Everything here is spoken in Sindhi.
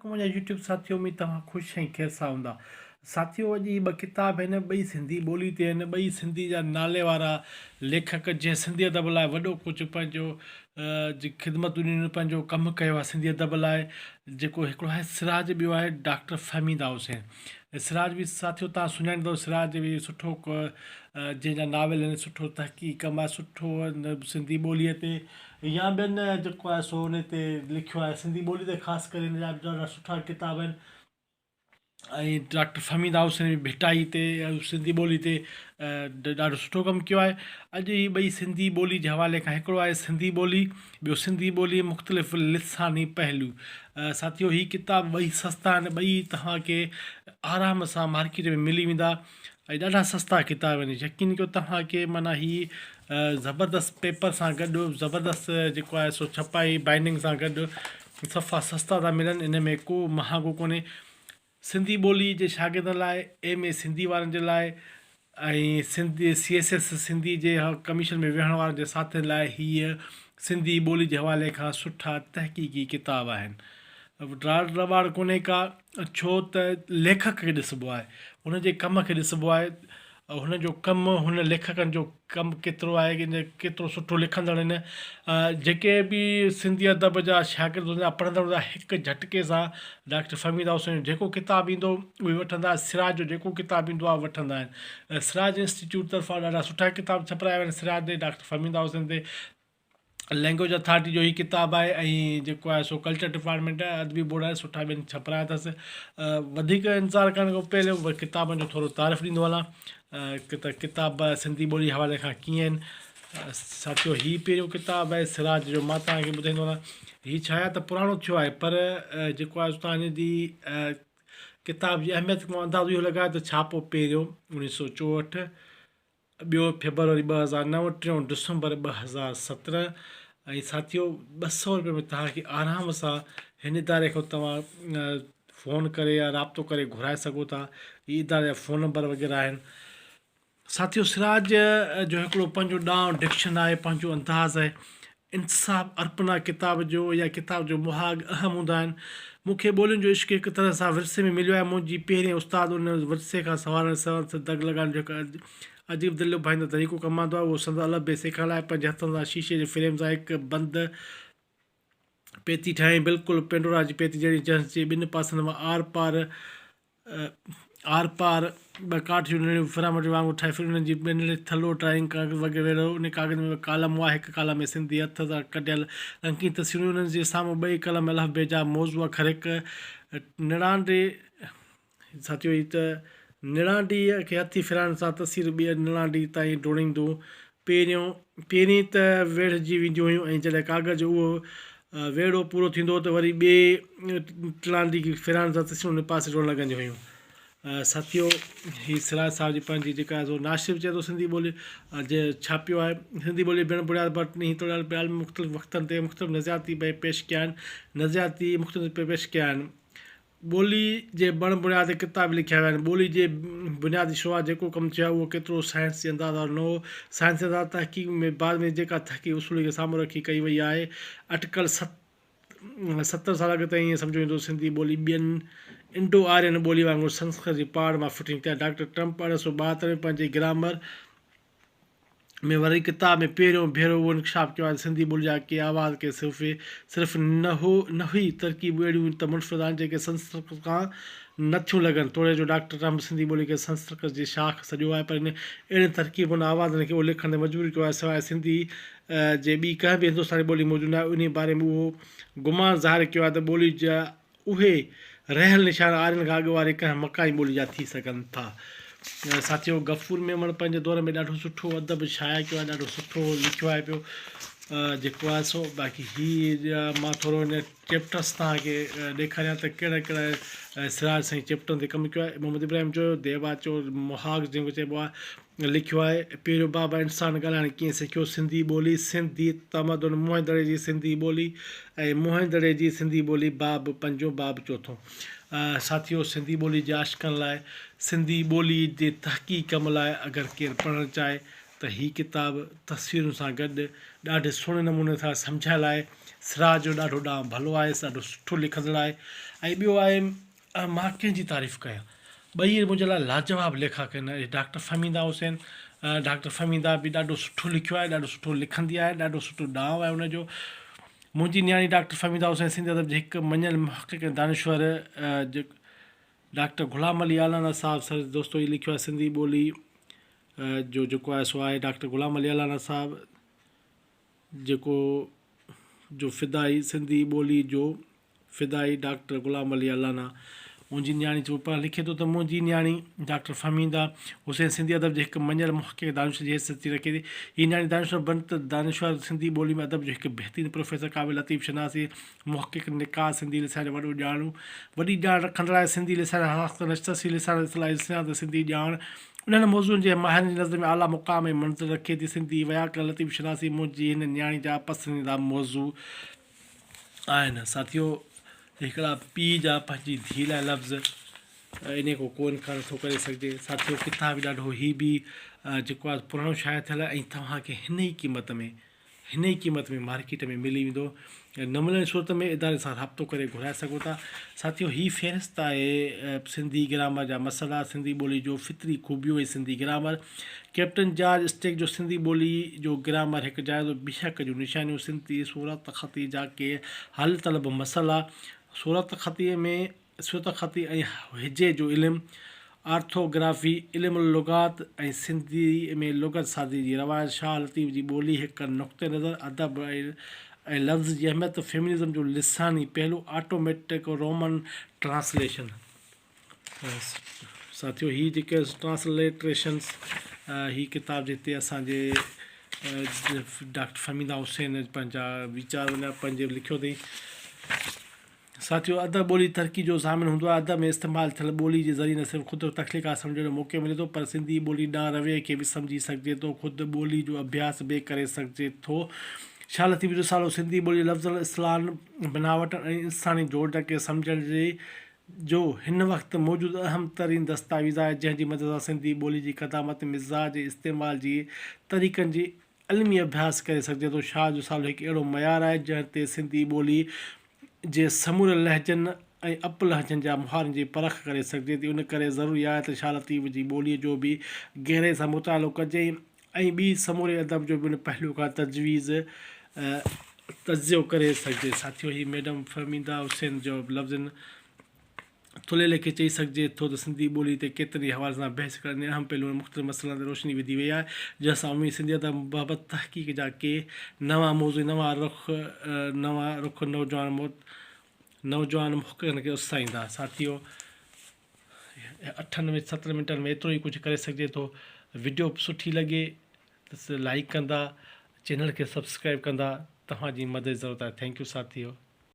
عليڪم منهنجا يوٽيوب ساٿيو اميد توهان خوش ۽ خير سان هوندا ساٿيو اڄ هي ٻه ڪتاب آهن ٻئي سنڌي ٻولي تي آهن ٻئي سنڌي جا نالي وارا ليکڪ جنهن سنڌي ادب لاء وڏو ڪجهه پنهنجو خدمتون ڏنيون پنهنجو ڪم ڪيو آهي سنڌي ادب لاء جيڪو هڪڙو آهي سراج ٻيو آهي ڊاڪٽر فهميده حسين سراج به ساٿيو توهان سڃاڻيندو سراج به سٺو جنهن جا ناول آهن سٺو تحقيق ڪم آهي سٺو سنڌي ٻوليء تي يا ٻين جيڪو آهي سو ان تي لکيو آهي سنڌي ٻولي تي خاص ڪري ان جا ڏاڍا سٺا ڪتاب آهن ۽ ڊاڪٽر فهميده حسين به ڀٽائي تي سنڌي ٻولي تي ڏاڍو سٺو ڪم ڪيو آهي اڄ هي ٻئي سنڌي ٻولي جي حوالي کان هڪڙو آهي سنڌي ٻولي ٻيو سنڌي ٻولي مختلف لساني پهلو ساٿيو هي ڪتاب ٻئي سستا آهن ٻئي توهان کي آرام سان مارڪيٽ ۾ ملي ويندا ۽ ڏاڍا سستا ڪتاب آهن يقين ڪيو توهان کي معنيٰ هي زبردست پيپر سان گڏ زبردست جيڪو آهي سو ڇپائي بائنڊنگ سان گڏ صفا سستا ٿا ملن ان ۾ ڪو مهانگو ڪونهي سنڌي ٻولي جي شاگردن لاء ايم اي سنڌي وارن جي لاء ۽ Sindhi C S S Sindhi جي ڪميشن ۾ ويهڻ وارن جي ساٿين لاء هيء سنڌي ٻولي جي حوالي کان سٺا تحقيقي ڪتاب آهن ڊاڙ رٻاڙ ڪونهي ڪا ڇو ته ليکڪ کي ڏسبو آهي، هن جي ڪم کي ڏسبو آهي، هن جو ڪم هن ليکڪن جو ڪم ڪيترو آهي ڪيترو سٺو لکندڙ آهن جيڪي به سنڌي ادب جا شاگرد هوندا پڙهندڙ هوندا هڪ جهٽڪي سان ڊاڪٽر فهميده حسين جو جيڪو ڪتاب ايندو اهي وٺندا سراج جو جيڪو ڪتاب ايندو آهي وٺندا آهن سراج انسٽيٽيوٽ طرفان ڏاڍا سٺا ڪتاب ڇپرايا ويا آهن سراج تي ڊاڪٽر فهميده حسين تي لينگويج اٿارٽي جو هي ڪتاب آهي ۽ جيڪو آهي سو ڪلچر ڊپارٽمينٽ ادبي بورڊ آهي سٺا ٻين ڇپرايا اٿس وڌيڪ انتظار ڪرڻ کان پهريون ڪتابن جو ٿورو تعارف ڏيندو هلان ته ڪتاب سنڌي ٻولي حوالي کان ڪيئن آهن ساٿيو هي پهريون ڪتاب آهي سراج جو مان توهان کي ٻڌائيندو هلان هي ڇايا ته پراڻو ٿيو آهي پر جيڪو آهي توهان جي ڪتاب جي اهميت مان اندازو اهو لڳايو ته ڇاپو پهريون اڻويهه سو چوهٺ ٻيو فيبروري 2009، ٽيون ڊسمبر 2017 ۽ ساٿيو 200 روپين ۾ توهان کي آرام سان هن اداري کان توهان فون ڪري يا رابطو ڪري گهرائي سگهو ٿا هي اداري جا فون نمبر وغيره آهن ساٿيو سراج جو هڪڙو پنهنجو ڏانء ڊڪشن آهي پنهنجو انداز آهي انتساب ارپنا ڪتاب جو يا ڪتاب جو مهاڳ اهم هوندا آهن. مون کي ٻولين جو عشق هڪ طرح سان ورثي ۾ مليو آهي. منهنجي پهرين استاد ان ورثي کان سنوارڻ سوال سان دڳ لڳائڻ جو هڪ عجيب دل لڀائيندڙ طريقو ڪم آندو آهي. اهو سندس الف بي سيکارڻ لاء پنهنجي هٿن سان شيشي جي فريم سان هڪ بند پيتي ٺاهيائين، بلڪل پينڊورا جي پيتي جهڙي، جنهن جي ٻن پاسن مان آر پار آر پار ٻه ڪاٺ جون نڙيون فرامٽ وانگر ٺاهي ڦر انهن جي ٻنهي ٿلهو ڊرائنگ ڪاغذ وغيره ويڙهيو. انهي ڪاغذ ۾ ٻه ڪالم هئا. هڪ ڪالم ۾ سنڌي هٿ سان ڪڍيل رنگين تصويرون انهن جي سامهون ٻئي ڪالم ۾ الف بي جا موضوع اکر هڪ نڙانڊي ساٿيو هي ته نڙانڊيء کي هٿي ڦيرائڻ سان تصوير ٻيء نڙانڊي تائين ڊوڙيندو پهريون پهرين ته ويڙهجي وينديون هيون ۽ جڏهن ڪاغذ جو اهو ويڙهو پورو ٿيندو هو ته وري ٻئي ٽلانڊي کي ڦيرائڻ سان تصويرون ان پاسي ڊوڙڻ لڳنديون هيون. ساٿيو هي سراج صاحب جي پنهنجي جيڪا سو ناشر به چئي ٿو سنڌي ٻولي جي ڇاپيو آهي سنڌي ٻولي بڻ بڻياد بٽ نهي توڙي بيال مختلف وقتن تي مختلف نظرياتي پيش ڪيا آهن نظرياتي مختلف پيش ڪيا آهن ٻولي جي بڻ بڻياد تي ڪتاب لکيا ويا آهن. ٻولي جي بنيادي شروعات جيڪو ڪم ٿيو آهي اهو ڪيترو سائنس جي انداز وارو نه هو. سائنس جي انداز تحقيق ۾ بعد ۾ جيڪا تحقيق اصولن کي سامهون رکي ڪئي وئي آهي اٽڪل 70 سال اڳ تائين ائين سمجهيو ويندو هو ته سنڌي ٻولي ٻين انڊو آرين ٻولي وانگر سنسڪرت جي پاڙ مان ڦٽي نڪتي آهي. ڊاڪٽر ٽرمپ 1872 ۾ پنهنجي گرامر ۾ وري ڪتاب ۾ پهريون ڀيرو اهو انڪشاف ڪيو آهي ته سنڌي ٻولي جا ڪي آواز ڪي صرفي صرف نحو نحوي ترڪيبون اهڙيون ته منفرد آهن جيڪي سنسڪرت کان نه ٿيون لڳن توڙي جو ڊاڪٽر ٽرمپ سنڌي ٻولي کي سنسڪرت جي شاخ سڏيو آهي پر هن اهڙين ترڪيبن آوازن کي اهو لکڻ تي مجبور ڪيو آهي سواء سنڌي جي ٻي ڪنهن به هندستاني ٻولي موجود ناهي انهي باري ۾ اهو گمان ظاهر ڪيو آهي ته ٻولي جا اهي رهيل نشان آرين کان اڳ واري ڪنهن مڪاني ٻولي جا ٿي سگهن ٿا. ساٿيو غفور ميمڻ پنهنجي دور ۾ ڏاڍو سٺو ادب شايع ڪيو آهي ڏاڍو سٺو لکيو آهي پيو جيڪو آهي سو باقي هي مان ٿورو هن چيپٽرس توهان کي ڏيکاريان ته ڪهڙا ڪهڙا سراج سائين چيپٽرن تي ڪم ڪيو آهي محمد ابراهيم جويو ديباچو مهاڳ جنهن کي چئبو آهي لکيو آهي، پهريون باب آهي انسان ڳالهائڻ ڪيئن سکيو، سنڌي ٻولي، سنڌي تمدن، موهن دڙي جي سنڌي ٻولي ۽ موهن دڙي جي سنڌي ٻولي، باب پنجون، باب چوٿون. ساٿيو سنڌي ٻولي جي عاشقن لاء سنڌي ٻولي جي تحقيق ڪم لاء اگر ڪير پڙهڻ چاهي ته هي ڪتاب تصويرن سان گڏ ڏاڍي سهڻي نموني سان سمجهايل آهي. سراج جو ڏاڍو ڏانء ڀلو آهي ڏاڍو سٺو لکندڙ آهي ۽ ٻيو آهي مان ڪنهن جي تعريف ڪيان ٻئي منهنجي لاء لاجواب ليکڪ آهن ڊاڪٽر فهميده حسين ڊاڪٽر فهميده به ڏاڍو سٺو لکيو آهي ڏاڍو سٺو لکندي آهي ڏاڍو سٺو ڏانء آهي ان جو منهنجي نياڻي ڊاڪٽر فهميده حسين سنڌي ادب جي هڪ مڃيل محقق ۽ دانشور ڊاڪٽر غلام علي الانا صاحب سر دوستو هي لکيو آهي سنڌي ٻولي جو جيڪو آهي سو آهي ڊاڪٽر غلام علي الانا صاحب جيڪو جو فدائي سنڌي ٻولي جو فدائي ڊاڪٽر غلام علي الانا منهنجي نياڻي چئو پاڻ لکي ٿو ته منهنجي نياڻي ڊاڪٽر فهميده حسين سنڌي ادب جي هڪ مڃيل محقق دانشور جي حيثيت ٿي رکي ٿي. هي نياڻي دانشور بنت دانشور سنڌي ٻولي ۾ ادب جو هڪ بهترين پروفيسر قابل لطيف شناسي محقق نقاد سنڌي لسان جو وڏو ڄاڻو وڏي ڄاڻ رکندڙ آهي سنڌي لسان خاص طور نشترسي لسان اصطلاحي لسانيات ۽ سنڌي ڄاڻ انهن موضوعن جي ماهرن جي نظر ۾ اعليٰ مقام ۽ منزل رکي ٿي سنڌي وياڪرڻ لطيف شناسي منهنجي هن نياڻي جا پسنديده موضوع آهن ساٿيو هڪڙا پيء جا پنهنجي ڌيء لاء لفظ انهي کان ڪو انڪار نٿو ڪري سگهجي ساٿيو ڪتاب ڏاڍو هي به جيڪو آهي پراڻو شايع ٿيل آهي ۽ توهان کي هن ئي قيمت ۾ هن ئي قيمت ۾ مارڪيٽ ۾ ملي ويندو نه ملڻ جي صورت ۾ اداري سان رابطو ڪري گهرائي سگهو ٿا ساٿيو هي فهرست آهي سنڌي گرامر جا مسئلا سنڌي ٻولي جو فطري خوبيون ۽ Sindhi grammar captain George Stack جو سنڌي ٻولي جو گرامر هڪ جائزو بيهڪ جون نشانيون سنڌي صورتخطي جا ڪي حل طلب مسئلا صورتخطي ۾ صورتخطي ۽ هجي جو علم، آرٿوگرافي، علم اللغات ۽ سنڌيء ۾ لغت سازيء جي روايت، شاهه لطيف جي ٻولي هڪ نقطه نظر، ادب ۽ لفظ جي اهميت، فيمنزم جو لساني پهلو، آٽوميٽڪ رومن ٽرانسليشن. ساٿيو هي جيڪي ٽرانسليٽريشنس هي ڪتاب جتي اسان جي ڊاڪٽر فهميده حسين پنهنجا ويچار ونيا پنهنجي لکيو اٿئي. ساٿيو! ادب ٻولي جي ترقي جو ضامن هوندو آهي. ادب ۾ استعمال ٿيل ٻولي جي ذريعي نه صرف خود تخليقات سمجهڻ جو موقعو ملي ٿو پر سنڌي ٻولي ڏانهن رويي کي به سمجهي سگهجي ٿو. خود ٻولي جو اڀياس به ڪري سگهجي ٿو. شاهه لطيف جو رسالو سنڌي ٻولي جي لفظن، اصطلاحن، بناوٽن ۽ انساني جوڙجڪ کي سمجهڻ جي جو هن وقت موجود اهم ترين دستاويز آهي جنهن جي مدد سان سنڌي ٻولي جي قدامت، مزاج ۽ استعمال جي طريقن جي علمي اڀياس ڪري سگهجي ٿو. شاهه جو رسالو هڪ اهڙو معيار آهي، جنهن تي سنڌي ٻوليء جي سمورن لهجن ۽ اپ لهجن جا محارن جي پرک ڪري سگهجي ٿي. ان ڪري ضروري آهي ته شاهه لطيف جي ٻوليء جو به گهرائي سان مطالعو ڪجي ۽ ٻي سموري ادب جو به ان پهلوء کان تجويز تجزيو ڪري سگهجي. ساٿيو هي ميڊم فهميده حسين جو لفظن ٿلهي ليکي چئي سگهجي ٿو ته سنڌي ٻوليء تي ڪيترن ئي حوالن سان بحث ڪرڻ ۽ اهم پهلوئن ۽ مختلف مسئلن تي روشني وڌي وئي آهي، جنهن سان عمومي سنڌي ادب بابت تحقيق جا ڪي نوان موضوع ۽ نوان رخ نوان رخ نوجوان نوجوان محققن کي اتساهيندا. ساٿيو! اٺن ۾ ستن منٽن ۾ ايترو ئي ڪجهه ڪري سگهجي ٿو. وڊيو سٺي لڳي ته لائيڪ ڪندا، چينل کي سبسڪرائيب ڪندا. توهان جي مدد جي ضرورت آهي. Thank you ساٿيو.